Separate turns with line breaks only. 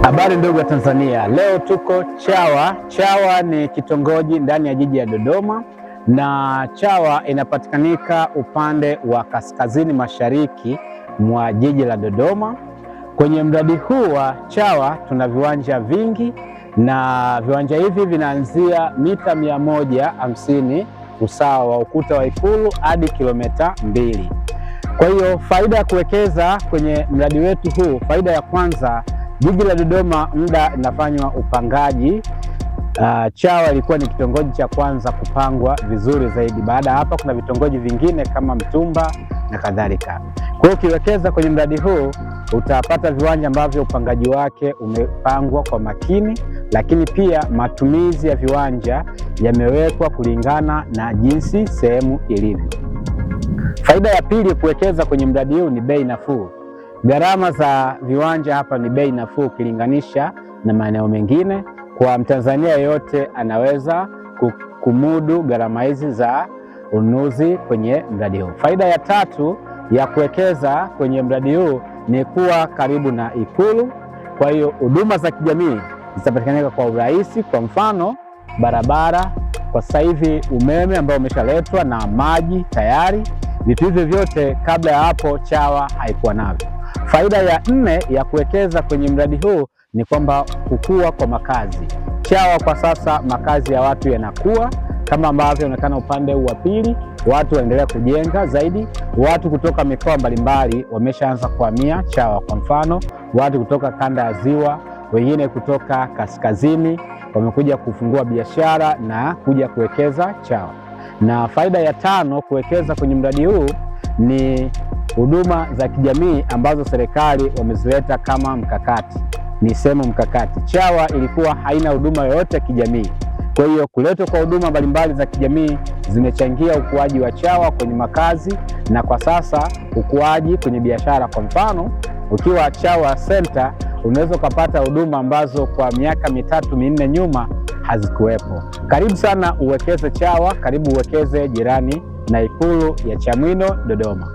Habari ndugu wa Tanzania, leo tuko Chawa. Chawa ni kitongoji ndani ya jiji ya Dodoma, na Chawa inapatikanika upande wa kaskazini mashariki mwa jiji la Dodoma. Kwenye mradi huu wa Chawa tuna viwanja vingi na viwanja hivi vinaanzia mita 150 usawa wa ukuta wa Ikulu hadi kilomita 2. Kwa hiyo faida ya kuwekeza kwenye mradi wetu huu, faida ya kwanza, jiji la Dodoma muda inafanywa upangaji. Chawa ilikuwa ni kitongoji cha kwanza kupangwa vizuri zaidi. Baada ya hapa kuna vitongoji vingine kama Mtumba na kadhalika. Kwa hiyo ukiwekeza kwenye mradi huu utapata viwanja ambavyo upangaji wake umepangwa kwa makini, lakini pia matumizi ya viwanja yamewekwa kulingana na jinsi sehemu ilivyo. Faida ya pili kuwekeza kwenye mradi huu ni bei nafuu. Gharama za viwanja hapa ni bei nafuu ukilinganisha na maeneo mengine. Kwa Mtanzania yeyote anaweza kumudu gharama hizi za ununuzi kwenye mradi huu. Faida ya tatu ya kuwekeza kwenye mradi huu ni kuwa karibu na Ikulu. Kwa hiyo huduma za kijamii zitapatikanika kwa urahisi. Kwa mfano barabara, kwa sasa hivi umeme ambao umeshaletwa na maji tayari. Vitu hivyo vyote kabla ya hapo Chawa haikuwa navyo. Faida ya nne ya kuwekeza kwenye mradi huu ni kwamba kukua kwa makazi. Chawa kwa sasa makazi ya watu yanakuwa kama ambavyo inaonekana upande huu wa pili, watu waendelea kujenga zaidi. Watu kutoka mikoa mbalimbali wameshaanza kuhamia Chawa. Kwa mfano, watu kutoka kanda ya Ziwa, wengine kutoka kaskazini wamekuja kufungua biashara na kuja kuwekeza Chawa. Na faida ya tano kuwekeza kwenye mradi huu ni huduma za kijamii ambazo serikali wamezileta kama mkakati, ni sehemu mkakati. Chawa ilikuwa haina huduma yoyote ya kijamii. Kwa hiyo kuletwa kwa huduma mbalimbali za kijamii zimechangia ukuaji wa Chawa kwenye makazi na kwa sasa ukuaji kwenye biashara. Kwa mfano, ukiwa Chawa Center unaweza ukapata huduma ambazo kwa miaka 3 4 nyuma hazikuwepo. Karibu sana uwekeze Chawa, karibu uwekeze jirani na Ikulu ya Chamwino, Dodoma.